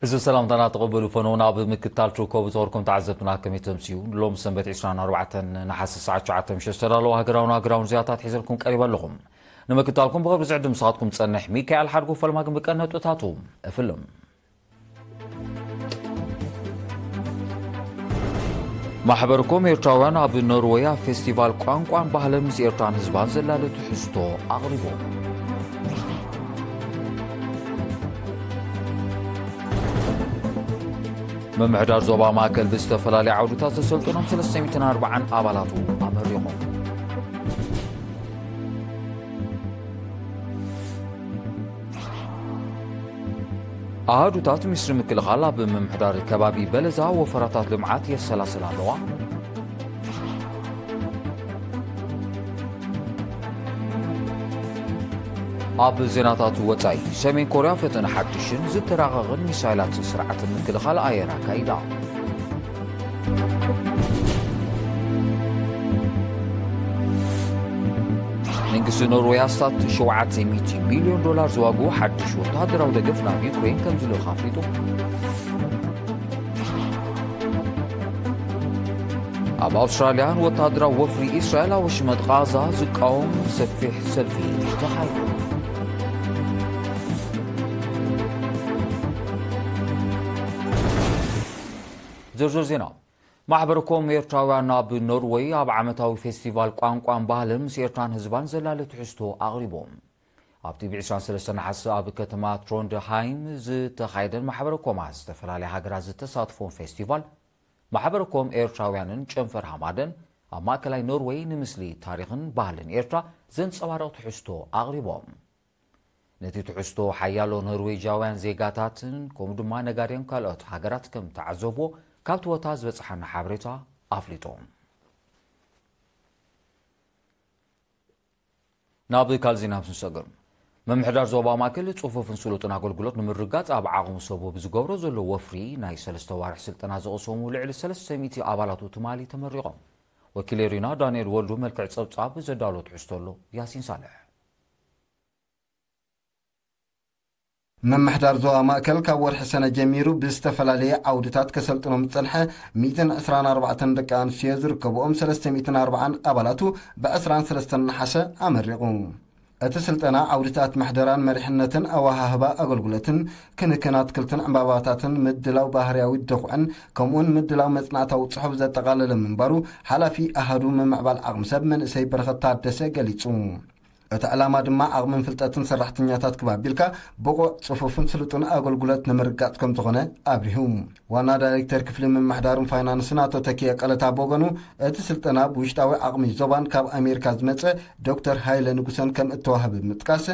እዚ ሰላምታና ተቐበሉ ፈነው ናብ ምክታል ትርከቡ ዝኸርኩም ተዓዘብትና ከመይ ተምስዩ። ሎም ሰንበት ዕስራን ኣርባዕተን ነሓሰ ሰዓት ትሽዓተ ምሸት ዝተዳለዋ ሃገራውን ሃገራውን ዜናታት ሒዘልኩም ቀሪበ ኣለኹም። ንምክታልኩም ብኽብሪ ዝዕድም ንስኻትኩም ጸንሕ ሚካኤል ሓድጉ ፈልማ ግን ብቀን ነጥብታቱ እፍልም። ማሕበር ኮም ኤርትራውያን ኣብ ኖርወይ ኣብ ፌስቲቫል ቋንቋን ባህልን ምስ ኤርትራን ህዝባን ዘላለ ትሕዝቶ ኣቕሪቦም። ምምሕዳር ዞባ ማእከል ብዝተፈላለየ ዓውድታት ዘሰልጠኖም ሰለስተ ሚእትን ኣርባዓን ኣባላቱ ኣመሪቖም። ኣሃዱታት ሚኒስትሪ ምክልኻል ኣብ ምምሕዳር ከባቢ በለዛ ወፈራታት ልምዓት የሰላስላ ኣለዋ። ኣብ ዜናታት ወጻኢ፣ ሰሜን ኮርያ ፈተነ ሓድሽን ዝተራቐቐን ሚሳይላት ስርዓትን ምክልኻል ኣየር ኣካይዳ። መንግስቲ ኖርዌይ ኣስታት ሸውዓተ ሚእቲ ሚልዮን ዶላር ዝዋግኡ ሓድሽ ወተሃደራዊ ደገፍ ናብ ዩክሬን ከም ዝልእኽ ኣፍሊጡ። ኣብ ኣውስትራልያ ንወተሃደራዊ ወፍሪ እስራኤል ኣብ ወሽመጥ ቃዛ ዝቃወም ሰፊሕ ሰልፊ ተኻይዱ። ዝርዝር ዜና። ማሕበር ኮም ኤርትራውያን ኣብ ኖርወይ ኣብ ዓመታዊ ፌስቲቫል ቋንቋን ባህልን ምስ ኤርትራን ህዝባን ዘላለ ትሕዝቶ ኣቕሪቦም። ኣብቲ ብ ዕስራን ሰለስተን ነሓሰ ኣብ ከተማ ትሮንድሃይም ዝተኻየደን ማሕበረ ኮማ ዝተፈላለያ ሃገራት ዝተሳትፎን ፌስቲቫል፣ ማሕበረ ኮም ኤርትራውያንን ጨንፈር ሃማደን ኣብ ማእከላይ ኖርወይ ንምስሊ ታሪኽን ባህልን ኤርትራ ዘንጸባርቕ ትሕዝቶ ኣቕሪቦም። ነቲ ትሕዝቶ ሓያሎ ኖርዌጃውያን ዜጋታትን ከምኡ ድማ ነጋድያን ካልኦት ሃገራት ከም ተዓዘብዎ ካብቲ ቦታ ዝበጽሓና ሓበሬታ ኣፍሊጡ። ናብ ካልእ ዜና ምስ ንሰግር፣ ምምሕዳር ዞባ ማእከል ጽፉፍን ስሉጥን ኣገልግሎት ንምርጋጽ ኣብ ዓቕሚ ሰቡ ብዝገብሮ ዘሎ ወፍሪ ናይ ሰለስተ ዋርሕ ስልጠና ዝቐሰሙ ልዕሊ ሰለስተ ሚእቲ ኣባላቱ ትማሊ ተመሪቖም። ወኪል ኤሪና ዳንኤል ወልዱ መልክዕ ጸብጻብ ዘዳሎ ትሕዝቶ ኣሎ። ያሲን ሳልሕ። ምምሕዳር ዞባ ማእከል ካብ ወርሒ ሰነ ጀሚሩ ብዝተፈላለየ ዓውድታት ከሰልጥኖም ዝጸንሐ ሚእትን ዕስራን ኣርባዕተን ደቂ ኣንስትዮ ዝርከብኦም ሰለስተ ሚእትን ኣርባዓን ኣባላቱ ብ ዕስራን ሰለስተን ነሓሰ ኣመሪቑ። እቲ ስልጠና ዓውድታት ምሕደራን መሪሕነትን ኣወሃህባ ኣገልግሎትን ክንክን ኣትክልትን ዕምባባታትን ምድላው ባህርያዊ ደኹዕን ከምኡውን ምድላው መጽናዕታዊ ጽሑፍ ዘጠቓለለ ምንባሩ ሓላፊ ኣሃዱ ምምዕባል ዓቕሚ ሰብ መንእሰይ በረኸት ታደሰ ገሊጹ። እቲ ዕላማ ድማ ዓቕምን ፍልጠትን ሰራሕተኛታት ክብ ኣቢልካ ብቑዕ፣ ጽፉፍን ስሉጥን ኣገልግሎት ንምርጋጽ ከም ዝኾነ ኣብሪሁ። ዋና ዳይሬክተር ክፍሊ ምምሕዳርን ፋይናንስን ኣቶ ተኪየ ቀለታ ብወገኑ፣ እቲ ስልጠና ብውሽጣዊ ዓቕሚ ዞባን ካብ ኣሜሪካ ዝመጸ ዶክተር ሃይለ ንጉሰን ከም እተዋህበ ብምጥቃስ፣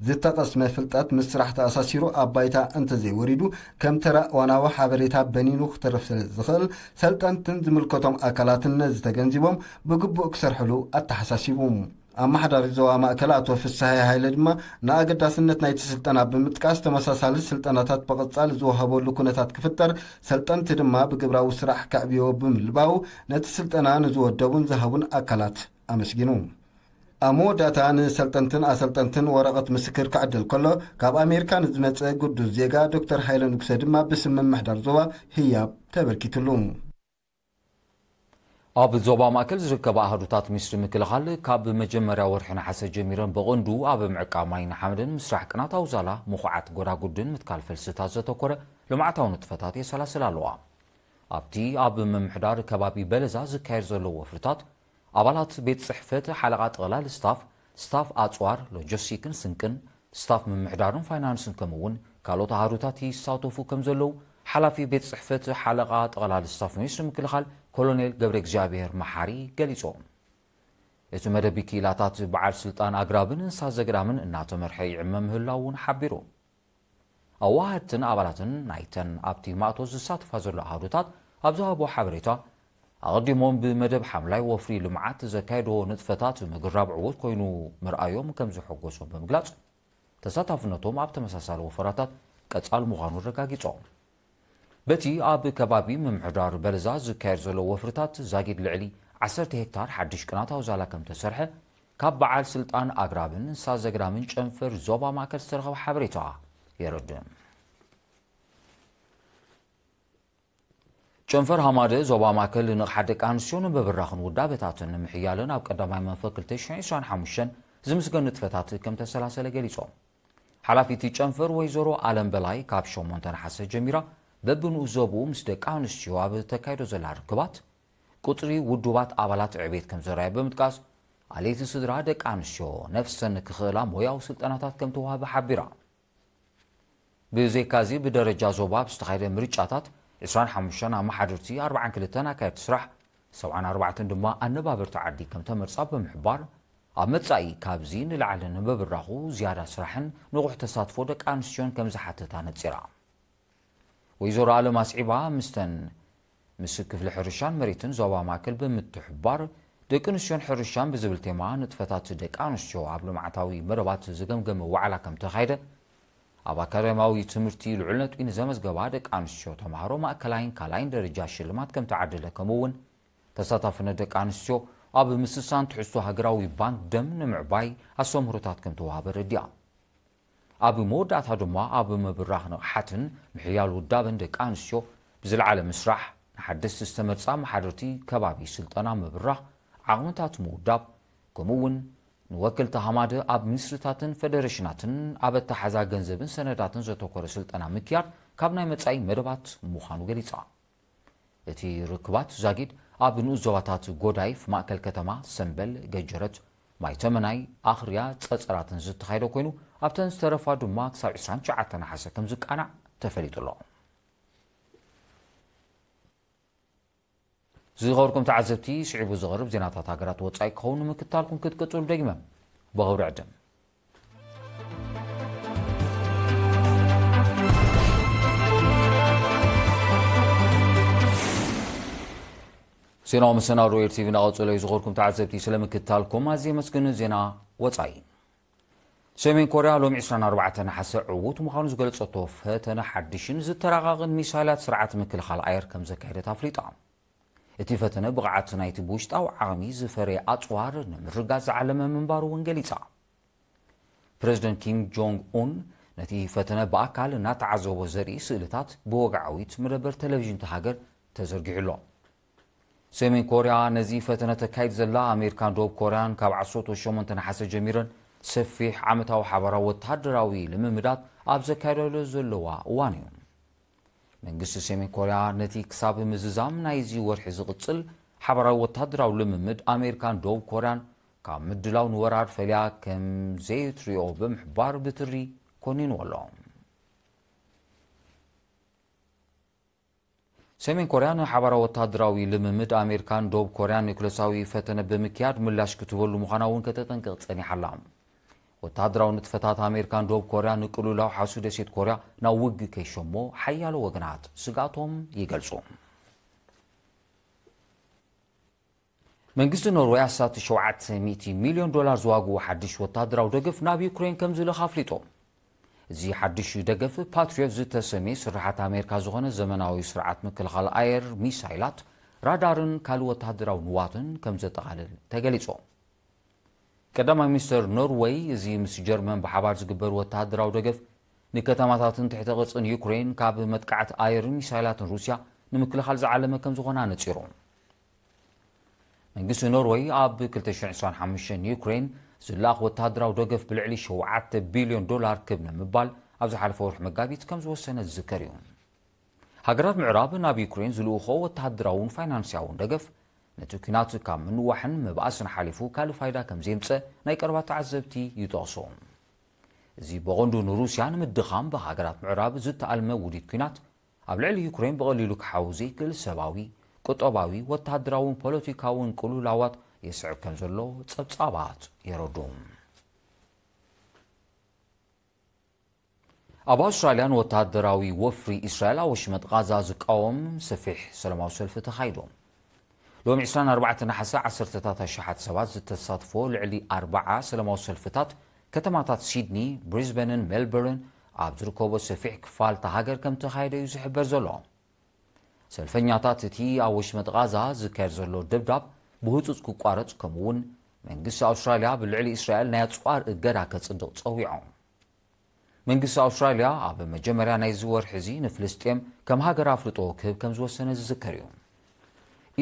ዝተቐስመ ፍልጠት ምስ ስራሕ ተኣሳሲሩ ኣብ ባይታ እንተዘይወሪዱ ከም ተራ እዋናዊ ሓበሬታ በኒኑ ክተርፍ ስለ ዝኽእል፣ ሰልጠንትን ዝምልከቶም ኣካላትን ነዚ ተገንዚቦም ብግቡእ ክሰርሕሉ ኣተሓሳሲቡ። ኣመሓዳሪ ዞባ ማእከል ኣቶ ፍስሃየ ሃይለ ድማ ንኣገዳስነት ናይቲ ስልጠና ብምጥቃስ፣ ተመሳሳሊ ስልጠናታት ብቐጻሊ ዝወሃበሉ ኩነታት ክፍጠር፣ ሰልጠንቲ ድማ ብግብራዊ ስራሕ ከዕብይዎ ብምልባው፣ ነቲ ስልጠና ንዝወደቡን ዝሃቡን ኣካላት ኣመስጊኑ። ኣብ መወዳእታ ንሰልጠንትን ኣሰልጠንትን ወረቐት ምስክር ክዕደል ከሎ፣ ካብ ኣሜሪካ ንዝመጸ ግዱስ ዜጋ ዶክተር ሃይለ ንጉሰ ድማ ብስም ምምሕዳር ዞባ ህያብ ተበርኪትሉ። ኣብ ዞባ ማእከል ዝርከባ ኣሃዱታት ሚኒስትሪ ምክልኻል ካብ መጀመርያ ወርሒ ነሓሰ ጀሚረን ብቐንዱ ኣብ ምዕቃብ ማይን ሓመድን ምስራሕ ቅናታዊ ዛላ ምኹዓት ጎዳጉድን ምትካል ፈልስታት ዘተኮረ ልምዓታዊ ንጥፈታት የሰላስላ ኣለዋ። ኣብቲ ኣብ ምምሕዳር ከባቢ በለዛ ዝካየድ ዘሎ ወፍርታት ኣባላት ቤት ጽሕፈት ሓለቓ ጠቕላል ስታፍ፣ ስታፍ ኣጽዋር፣ ሎጂስቲክን ስንቅን፣ ስታፍ ምምሕዳርን ፋይናንስን ከምኡ እውን ካልኦት ኣሃዱታት ይሳተፉ ከም ዘለዉ ሓላፊ ቤት ጽሕፈት ሓለቓ ጠቕላል ስታፍ ሚኒስትሪ ምክልኻል ኮሎኔል ገብረ እግዚኣብሔር መሓሪ ገሊጾም። እቲ መደብ ብክኢላታት በዓል ስልጣን ኣግራብን እንስሳ ዘገዳምን እናተመርሐ ይዕመ ምህላው እውን ሓቢሩ። ኣዋሃድትን ኣባላትን ናይተን ኣብቲ ማእቶ ዝሳተፋ ዘሎ ኣሃዱታት ኣብ ዝሃቦ ሓበሬታ፣ ኣቐዲሞም ብመደብ ሓምላይ ወፍሪ ልምዓት ዘካየድዎ ንጥፈታት ምግራብ ዕዉት ኮይኑ ምርኣዮም ከም ዘሐጎሶም ብምግላጽ፣ ተሳታፍነቶም ኣብ ተመሳሳሊ ወፈራታት ቀጻል ምዃኑ ኣረጋጊጾም። በቲ ኣብ ከባቢ ምምሕዳር በለዛ ዝካየድ ዘሎ ወፍርታት ዛጊድ ልዕሊ ዓሰርተ ሄክታር ሓድሽ ቅናታዊ ዛላ ከም ተሰርሐ ካብ በዓል ስልጣን ኣግራብን እንስሳ ዘገዳምን ጨንፈር ዞባ ማእከል ዝተረኸበ ሓበሬታ የረድእ። ጨንፈር ሃማደ ዞባ ማእከል ንቕሓት ደቂ ኣንስትዮ ንምብራኽን ውዳበታትን ንምሕያልን ኣብ ቀዳማይ መንፈቅ ክልተ ሽሕን ዕስራን ሓሙሽተን ዝምስገን ንጥፈታት ከም ተሰላሰለ ገሊጾም። ሓላፊት ጨንፈር ወይዘሮ ኣለም በላይ ካብ ሸሞንተ ነሓሰ ጀሚራ በብንኡስ ዞብኡ ምስ ደቂ ኣንስትዮ ኣብ ተካይዶ ዘላ ርክባት ቁጽሪ ውዱባት ኣባላት ዕቤት ከም ዘራየ ብምጥቃስ፣ ኣለይቲ ስድራ ደቂ ኣንስትዮ ነፍሰን ክኽእላ ሞያዊ ስልጠናታት ከም ተዋህበ ሓቢራ። ብዘይካዚ ብደረጃ ዞባ ብዝተኻየደ ምርጫታት ዕስራን ሓሙሽተን ኣመሓደርቲ፣ ኣርባዓን ክልተን ኣካየድቲ ስራሕ፣ ሰብዓን ኣርባዕተን ድማ ኣነባበርቲ ዓዲ ከም ተመርጻ ብምሕባር፣ ኣብ መጻኢ ካብዚ ንላዕሊ ንምብራኹ ዝያዳ ስራሕን ንቑሕ ተሳትፎ ደቂ ኣንስትዮን ከም ዝሓትት ኣነጺራ። ወይዘሮ ኣለም ኣስዒባ ምስተን ምስ ክፍሊ ሕርሻን መሬትን ዞባ ማእከል ብምትሕባር ደቂ ኣንስትዮን ሕርሻን ብዝብል ቴማ ንጥፈታት ደቂ ኣንስትዮ ኣብ ልምዓታዊ መደባት ዝገምገመ ዋዕላ ከም ተኻየደ ኣብ ኣካዳሚያዊ ትምህርቲ ልዑል ነጥቢ ንዘመዝገባ ደቂ ኣንስትዮ ተምሃሮ ማእከላይን ካልኣይን ደረጃ ሽልማት ከም ተዓደለ ከምኡ እውን ተሳታፍነት ደቂ ኣንስትዮ ኣብ ምስሳን ትሕዝቶ ሃገራዊ ባንክ ደም ንምዕባይ ኣስተምህሮታት ከም ተዋህበ ረዲኣ። ኣብ መወዳእታ ድማ ኣብ ምብራኽ ንቕሓትን ምሕያል ውዳበን ደቂ ኣንስትዮ ብዝለዓለ ምስራሕ ንሓደስቲ ዝተመርጻ መሓደርቲ ከባቢ ስልጠና ምብራኽ ዓቕምታት ምውዳብ ከምኡ እውን ንወክልቲ ሃማደ ኣብ ሚኒስትሪታትን ፌደሬሽናትን ኣብ ኣተሓዛ ገንዘብን ሰነዳትን ዘተኮረ ስልጠና ምክያድ ካብ ናይ መጻኢ መደባት ምዃኑ ገሊጻ። እቲ ርክባት ዛጊድ ኣብ ንኡስ ዞባታት ጎዳይፍ፣ ማእከል ከተማ፣ ሰምበል፣ ገጀረት፣ ማይተመናይ፣ ኣኽርያ፣ ጸጸራትን ዝተኻየደ ኮይኑ ኣብተን ዝተረፋ ድማ ክሳብ ዕስራን ትሽዓተን ነሓሰ ከም ዝቃናዕ ተፈሊጡ ኣሎ። ዝኸበርኩም ተዓዘብቲ፣ ስዒቡ ዝቐርብ ዜናታት ሃገራት ወጻኢ ክኸውን ንምክታልኩም ክትቅጽሉ ደጊመ ብኽብሪ ዕድም። ዜናዊ መሰናዶ ኤር ቲቪ እናቐጸሎ እዩ። ዝኸበርኩም ተዓዘብቲ፣ ስለ ምክታልኩም ኣዝየ የመስግን። ዜና ወጻኢ። ሰሜን ኮርያ ሎሚ ዕስራን ኣርባዕተን ነሓሰ ዕዉት ምዃኑ ዝገለጸቶ ፈተነ ሓድሽን ዝተራቐቕን ሚሳይላት ስርዓት ምክልኻል ኣየር ከም ዘካየደት ኣፍሊጣ። እቲ ፈተነ ብቕዓት ናይቲ ብውሽጣዊ ዓቕሚ ዝፈረየ ኣጽዋር ንምርጋጽ ዝዓለመ ምንባሩ እውን ገሊጻ። ፕረዚደንት ኪም ጆንግ ኡን ነቲ ፈተነ ብኣካል እናተዓዘቦ ዘርኢ ስእልታት ብወግዓዊት መደበር ቴሌቪዥን እታ ሃገር ተዘርጊሑ ኣሎ። ሰሜን ኮርያ ነዚ ፈተነ ተካይድ ዘላ ኣሜሪካን ደቡብ ኮርያን ካብ ዓሰርተ ሸሞንተ ነሓሰ ጀሚረን ሰፊሕ ዓመታዊ ሓባራዊ ወተሃደራዊ ልምምዳት ኣብ ዘካየዳሉ ዘለዋ እዋን እዩ። መንግስቲ ሰሜን ኮርያ ነቲ ክሳብ ምዝዛም ናይዚ ወርሒ ዝቕጽል ሓባራዊ ወተሃደራዊ ልምምድ ኣሜሪካን ደቡብ ኮርያን ካብ ምድላው ንወራር ፈልያ ከም ዘይትሪኦ ብምሕባር ብትሪ ኮኒንዎ ኣሎ። ሰሜን ኮርያ ንሓባራዊ ወተሃደራዊ ልምምድ ኣሜሪካን ደቡብ ኮርያን ኒውክለሳዊ ፈተነ ብምክያድ ምላሽ ክትህበሉ ምዃና እውን ከተጠንቅቕ ጸኒሓ ኣላ። ወተሃደራዊ ንጥፈታት ኣሜሪካን ደቡብ ኮርያን ንቅልውላው ሓሱ ደሴት ኮርያ ናብ ውግእ ከይሸሞ ሓያሎ ወገናት ስግኣቶም ይገልጹ። መንግስቲ ኖርወይ ኣስታት ሸውዓተ ሚእቲ ሚልዮን ዶላር ዝዋግኡ ሓድሽ ወተሃደራዊ ደገፍ ናብ ዩክሬን ከም ዝልእኽ ኣፍሊጡ። እዚ ሓድሽ ደገፍ ፓትሪዮት ዝተሰምየ ስርሓት ኣሜሪካ ዝኾነ ዘመናዊ ስርዓት ምክልኻል ኣየር፣ ሚሳይላት፣ ራዳርን ካልእ ወተሃደራዊ ንዋትን ከም ዘጠቓልል ተገሊጹ። ቀዳማይ ሚኒስተር ኖርወይ፣ እዚ ምስ ጀርመን ብሓባር ዝግበር ወተሃደራዊ ደገፍ ንከተማታትን ትሕተ ቅርጽን ዩክሬን ካብ መጥቃዕቲ ኣየርን ሚሳይላትን ሩስያ ንምክልኻል ዝዓለመ ከም ዝኾነ ኣነጺሩ። መንግስቲ ኖርወይ ኣብ ክልተ ሽሕን ዕስራን ሓሙሽተን ንዩክሬን ዝለኣኽ ወተሃደራዊ ደገፍ ብልዕሊ ሸውዓተ ቢልዮን ዶላር ክብ ንምባል ኣብ ዝሓለፈ ወርሒ መጋቢት ከም ዝወሰነ ዝዝከር እዩ። ሃገራት ምዕራብ ናብ ዩክሬን ዝልእኾ ወተሃደራውን ፋይናንስያውን ደገፍ ነቲ ኲናት ካብ ምንዋሕን ምብኣስን ሓሊፉ ካልእ ፋይዳ ከም ዘየምጸ ናይ ቀረባ ተዓዘብቲ ይጠቕሱ። እዚ ብቐንዱ ንሩስያ ንምድኻም ብሃገራት ምዕራብ ዝተኣልመ ውዲት ኲናት ኣብ ልዕሊ ዩክሬን ብቐሊሉ ክሓዊ ዘይክእል ሰብኣዊ፣ ቁጠባዊ፣ ወተሃደራውን ፖለቲካውን ቅልውላዋት የስዕብ ከም ዘሎ ጸብጻባት የረድኡ። ኣብ ኣውስትራልያ ንወተሃደራዊ ወፍሪ እስራኤል ኣብ ወሽመጥ ቓዛ ዝቃወም ሰፊሕ ሰላማዊ ሰልፊ ተኻይዱ። ሎሚ ዕስራን ኣርባዕተን ነሓሰ ዓሰርተታት ኣሽሓት ሰባት ዝተሳትፎ ልዕሊ ኣርባዓ ሰላማዊ ሰልፍታት ከተማታት ሲድኒ፣ ብሪዝበንን ሜልበርን ኣብ ዝርከቦ ሰፊሕ ክፋል እታ ሃገር ከም ተኻየደ እዩ ዝሕበር ዘሎ። ሰልፈኛታት እቲ ኣብ ወሽመጥ ቓዛ ዝካየድ ዘሎ ደብዳብ ብህጹጽ ክቋረጽ ከምኡ እውን መንግስቲ ኣውስትራልያ ብልዕሊ እስራኤል ናይ ኣጽዋር እገዳ ከጽድቕ ጸዊዖም። መንግስቲ ኣውስትራልያ ኣብ መጀመርያ ናይዚ ወርሒ እዚ ንፍልስጤም ከም ሃገር ኣፍልጦ ክህብ ከም ዝወሰነ ዝዝከር እዩ።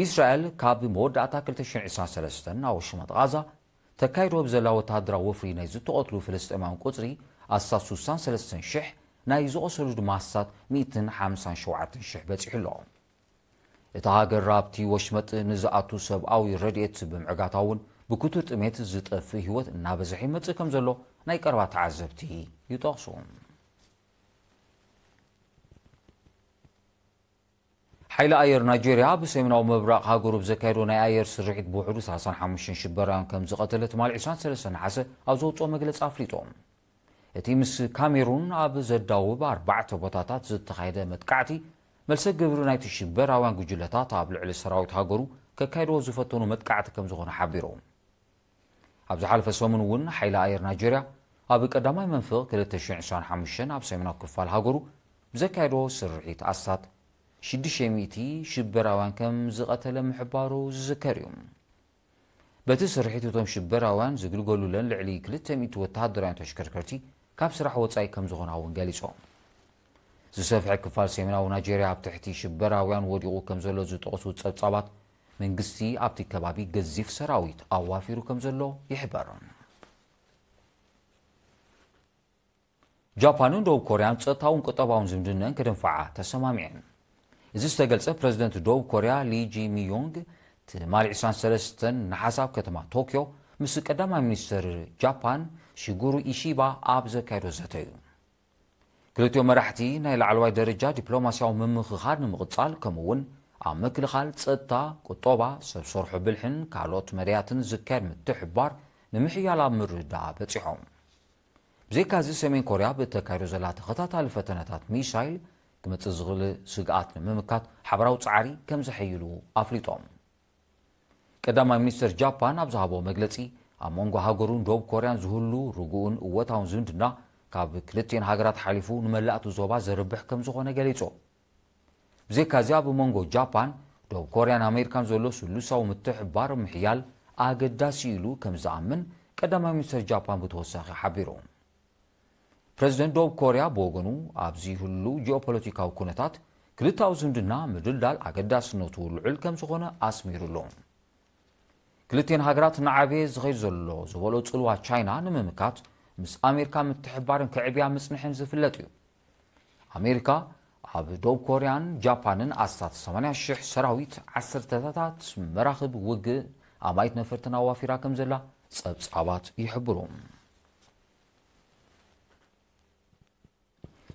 ኢስራኤል ካብ መወዳእታ ክልተ ሽሕን ዕስራን ሰለስተን ኣብ ወሽመጥ ቓዛ ተካይዶ ብዘላ ወተሃደራዊ ወፍሪ ናይ ዝተቐትሉ ፍልስጤማውያን ቁጽሪ ኣስታት ስሳን ሰለስተን ሽሕ፣ ናይ ዝቖሰሉ ድማ ኣስታት ሚእትን ሓምሳን ሸውዓተን ሽሕ በጺሑ ኣሎ። እታ ሃገር ኣብቲ ወሽመጥ ንዝኣቱ ሰብኣዊ ረድኤት ብምዕጋታ እውን ብክቱር ጥሜት ዝጠፍእ ህይወት እናበዝሐ ይመጽእ ከም ዘሎ ናይ ቀረባ ተዓዘብቲ ይጠቕሱ። ሓይሊ ኣየር ናይጄርያ ኣብ ሰሜናዊ ምብራቕ ሃገሩ ብዘካየዶ ናይ ኣየር ስርሒት ብውሕዱ ሰላሳን ሓሙሽተን ሽበራውያን ከም ዝቐተለ ትማሊ ዕስራን ሰለስተን ነሓሰ ኣብ ዘውፅኦ መግለፂ ኣፍሊጡ። እቲ ምስ ካሜሩን ኣብ ዘዳውብ ኣርባዕተ ቦታታት ዝተኻየደ መጥቃዕቲ፣ መልሰ ግብሪ ናይቲ ሽበራውያን ጉጅለታት ኣብ ልዕሊ ሰራዊት ሃገሩ ከካይድዎ ዝፈተኑ መጥቃዕቲ ከም ዝኾነ ሓቢሩ። ኣብ ዝሓለፈ ሰሙን እውን ሓይሊ ኣየር ናይጄርያ ኣብ ቀዳማይ መንፍቕ ክልተ ሽሕን ዕስራን ሓሙሽተን ኣብ ሰሜናዊ ክፋል ሃገሩ ብዘካየዶ ስርሒት ኣስታት ሽዱሽተ ሚእቲ ሽበራውያን ከም ዝቐተለ ምሕባሩ ዝዝከር እዩ። በቲ ስርሒት እቶም ሽበራውያን ዝግልገሉለን ልዕሊ ክልተ ሚእቲ ወተሃደራውያን ተሽከርከርቲ ካብ ስራሕ ወጻኢ ከም ዝኾና እውን ገሊጾም። ዝሰፍሐ ክፋል ሰሜናዊ ናይጄርያ ኣብ ትሕቲ ሽበራውያን ወዲቑ ከም ዘሎ ዝጠቕሱ ጸብጻባት፣ መንግስቲ ኣብቲ ከባቢ ገዚፍ ሰራዊት ኣዋፊሩ ከም ዘሎ ይሕበር። ጃፓንን ደቡብ ኮርያን ጸጥታውን ቁጠባውን ዝምድነን ከደንፍዓ ተሰማሚዐን። እዚ ዝተገልጸ ፕረዚደንት ደቡብ ኮርያ ሊ ጂ ሚዮንግ ትማሊ ዕስራን ሰለስተን ነሓሰ ኣብ ከተማ ቶክዮ ምስ ቀዳማይ ሚኒስትር ጃፓን ሺጉሩ ኢሺባ ኣብ ዘካየዶ ዘተ እዩ። ክልቲኦም መራሕቲ ናይ ላዕለዋይ ደረጃ ዲፕሎማስያዊ ምምኽኻር ንምቕጻል፣ ከምኡ እውን ኣብ ምክልኻል፣ ጸጥታ፣ ቁጠባ፣ ሰብ ሰርሖ ብልሕን ካልኦት መዳያትን ዝካየድ ምትሕብባር ንምሕያል ኣብ ምርድዳእ በጺሖም። ብዘይካዚ፣ ሰሜን ኮርያ ብእተካይዶ ዘላ ተኸታታሊ ፈተነታት ሚሳይል ክመጽእ ዝኽእል ስግኣት ንምምካት ሓበራዊ ጻዕሪ ከም ዘሐይሉ ኣፍሊጦም። ቀዳማይ ሚኒስትር ጃፓን ኣብ ዝሃቦ መግለጺ፣ ኣብ መንጎ ሃገሩን ደቡብ ኮርያን ዝህሉ ርጉእን እወታውን ዝምድና ካብ ክልቲኤን ሃገራት ሓሊፉ ንመላእቲ ዞባ ዘርብሕ ከም ዝኾነ ገሊጹ። ብዘይካዚ፣ ኣብ መንጎ ጃፓን፣ ደቡብ ኮርያን ኣሜሪካን ዘሎ ስሉሳዊ ምትሕብባር ምሕያል ኣገዳሲ ኢሉ ከም ዝኣምን ቀዳማይ ሚኒስትር ጃፓን ብተወሳኺ ሓቢሩ። ፕረዚደንት ደቡብ ኮርያ ብወገኑ፣ ኣብዚ ህሉው ጂኦፖለቲካዊ ኩነታት ክልተኣዊ ዝምድና ምድልዳል ኣገዳስነቱ ልዑል ከም ዝኾነ ኣስሚሩሉ። ክልቲኤን ሃገራት ንዓበየ ዝኸይድ ዘሎ ዝበሎ ጽልዋ ቻይና ንምምካት ምስ ኣሜሪካ ምትሕብባርን ከዕብያ ምጽንሐን ዝፍለጥ እዩ። ኣሜሪካ ኣብ ደቡብ ኮርያን ጃፓንን ኣስታት ሰማንያ ሽሕ ሰራዊት፣ ዓሰርተታት መራኽብ ውግእ፣ ኣማኢት ነፈርትን ኣዋፊራ ከም ዘላ ጸብጻባት ይሕብሩ።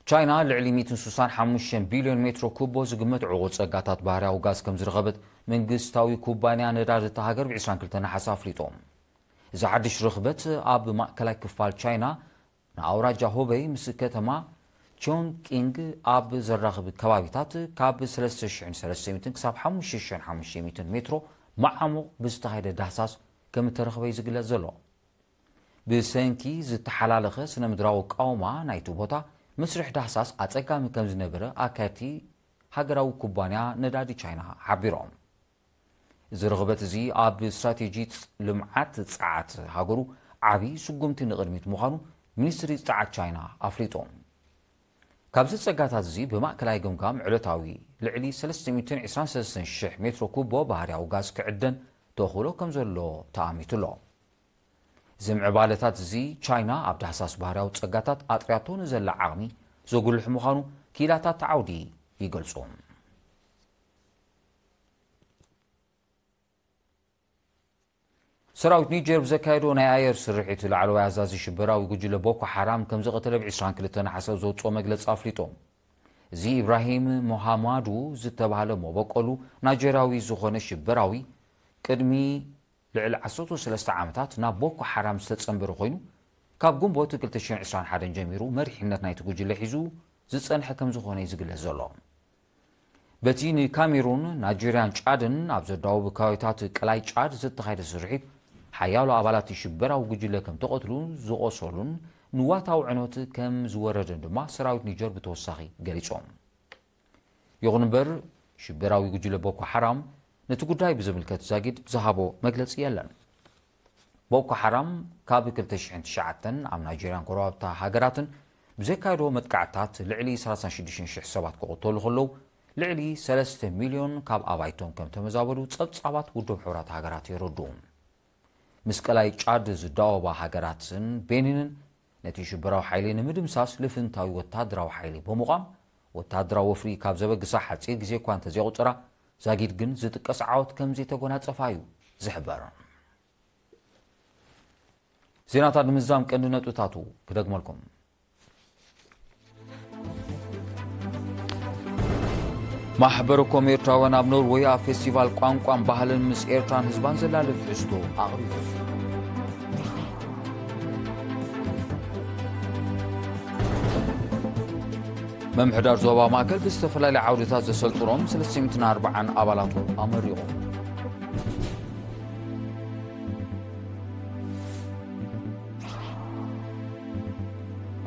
ቻይና ልዕሊ ሚእትን ስሳን ሓሙሽተን ቢልዮን ሜትሮ ኩቦ ዝግመት ዕቑር ጸጋታት ባህርያዊ ጋዝ ከም ዝረኸበት መንግስታዊ ኩባንያ ነዳዲ እታ ሃገር ብ ዕስራን ክልተን ነሓሰ ኣፍሊጡ። እዚ ሓድሽ ርኽበት ኣብ ማእከላይ ክፋል ቻይና ንኣውራጃ ሁበይ ምስ ከተማ ቾንግቂንግ ኣብ ዘራኽብ ከባቢታት ካብ ሰለስተ ሽሕን ሰለስተ ሚእትን ክሳብ ሓሙሽተ ሽሕን ሓሙሽተ ሚእትን ሜትሮ መዓሙቕ ብዝተኻየደ ዳህሳስ ከም እተረኽበ እዩ ዝግለጽ ዘሎ። ብሰንኪ ዝተሓላለኸ ስነ ምድራዊ ኣቃውማ ናይቲ ቦታ፣ መስርሕ ዳህሳስ ኣጸጋሚ ከም ዝነበረ ኣካየድቲ ሃገራዊ ኩባንያ ነዳዲ ቻይና ሓቢሮም። እዚ ርኽበት እዚ ኣብ ስትራቴጂ ልምዓት ጸዓት ሃገሩ ዓቢ ስጉምቲ ንቕድሚት ምዃኑ ሚኒስትሪ ጸዓት ቻይና ኣፍሊጡ። ካብዚ ጸጋታት እዚ ብማእከላይ ገምጋም ዕለታዊ ልዕሊ ሰለስተ ሚእትን ዕስራን ሰለስተን ሽሕ ሜትሮ ኩቦ ባህርያዊ ጋዝ ክዕደን ተኽእሎ ከም ዘሎ ተኣሚቱ ኣሎ። እዚ ምዕባለታት እዚ፣ ቻይና ኣብ ዳህሳስ ባህርያዊ ጸጋታት ኣጥርያቶ ንዘላ ዓቕሚ ዘጉልሕ ምዃኑ ክኢላታት እቲ ዓውዲ ይገልጹ። ሰራዊት ኒጀር ብዘካየዶ ናይ ኣየር ስርሒት፣ ላዕለዋይ ኣዛዚ ሽበራዊ ጉጅለ ቦኮ ሓራም ከም ዝቐተለ ብ ዕስራን ክልተን ነሓሰ ዘውጽኦ መግለጺ ኣፍሊጡ። እዚ ኢብራሂም ሞሃማዱ ዝተባህለ መበቆሉ ናይጀርያዊ ዝኾነ ሽበራዊ፣ ቅድሚ ልዕሊ ዓሰርተ ሰለስተ ዓመታት ናብ ቦኮ ሓራም ዝተጸንበረ ኮይኑ፣ ካብ ግንቦት ክልተ ሽሕን ዕስራን ሓደን ጀሚሩ መሪሕነት ናይቲ ጉጅለ ሒዙ ዝጸንሐ ከም ዝኾነ እዩ ዝግለጽ ዘሎ። በቲ ንካሜሩን፣ ናይጀርያን ጫድን ኣብ ዘዳወቡ ከባቢታት ቀላይ ጫድ ዝተኻየደ ስርሒት፣ ሓያሎ ኣባላት ሽበራዊ ጉጅለ ከም ተቐትሉን ዝቖሰሉን ንዋታዊ ዕንወት ከም ዝወረደን ድማ ሰራዊት ኒጀር ብተወሳኺ ገሊጾም። ይኹን እምበር፣ ሽበራዊ ጉጅለ ቦኮ ሓራም ነቲ ጉዳይ ብዝምልከት ዛጊድ ዝሃቦ መግለጺ የለን። ቦኮ ሓራም ካብ ክልተ ሽሕን ትሽዓተን ኣብ ናይጀርያን ጎረባብታ ሃገራትን ብዘካየዶ መጥቃዕትታት ልዕሊ ሰላሳ ሽዱሽተ ሽሕ ሰባት ክቕተሉ ከለዉ፣ ልዕሊ ሰለስተ ሚልዮን ካብ ኣባይቶም ከም ተመዛበሉ ጸብጻባት ውድብ ሕቡራት ሃገራት የረድኡ። ምስ ቀላይ ጫድ ዝዳወባ ሃገራትን ቤኒንን ነቲ ሽበራዊ ሓይሊ ንምድምሳስ ልፍንታዊ ወታደራዊ ሓይሊ ብምቋም፣ ወታደራዊ ወፍሪ ካብ ዘበግሳ ሓጺር ግዜ እኳ እንተዘየቑጸራ፣ ዛጊድ ግን ዝጥቀስ ዓወት ከም ዘይተጎናጸፋ እዩ ዝሕበር። ዜናታት ንምዝዛም ቀንዲ ነጥብታቱ ክደግመልኩም። ማሕበር ኮም ኤርትራውያን ኣብ ኖርወይ ኣብ ፌስቲቫል ቋንቋን ባህልን ምስ ኤርትራን ህዝባን ዘላልፍ ትሕዝቶ ኣቕሪቡ። ምምሕዳር ዞባ ማእከል ብዝተፈላለየ ዓውድታት ዘሰልጥኖም ሰለስተ ሚእትን ኣርባዓን ኣባላቱ ኣመሪቑ።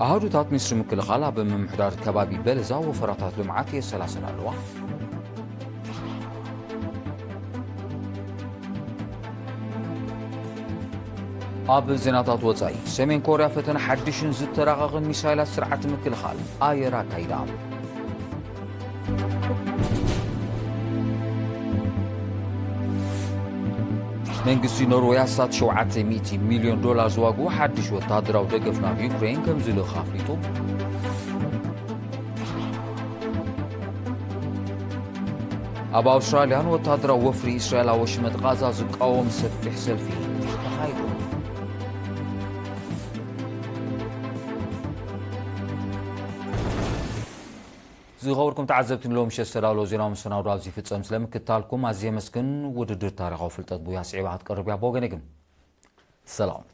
ኣሃዱታት ሚኒስትሪ ምክልኻል ኣብ ምምሕዳር ከባቢ በለዛ ወፈራታት ልምዓት የሰላስላ ኣለዋ። ኣብ ዜናታት ወጻኢ፣ ሰሜን ኮርያ ፈተነ ሓድሽን ዝተራቐቐን ሚሳይላት ስርዓት ምክልኻል ኣየር ኣካይዳ። መንግስቲ ኖርወይ ኣስታት ሸውዓተ ሚእቲ ሚልዮን ዶላር ዝዋግኡ ሓድሽ ወተሃደራዊ ደገፍ ናብ ዩክሬን ከም ዝልእኽ ኣፍሊጡ። ኣብ ኣውስትራልያን ወተሃደራዊ ወፍሪ እስራኤል ኣብ ወሽመጥ ቃዛ ዝቃወም ሰፊሕ ሰልፊ ተኻይዱ። ዝኸበርኩም ተዓዘብቲ፣ ንሎሚ ምሸት ዝተዳለወ ዜናዊ መሰናዶ ኣብዚ ይፍጸም። ስለምክትታልኩም ኣዝየ የመስግን። ውድድር ታሪኻዊ ፍልጠት ቡያ ስዒባ ክትቀርብ እያ። ብወገነይ ግን ሰላም።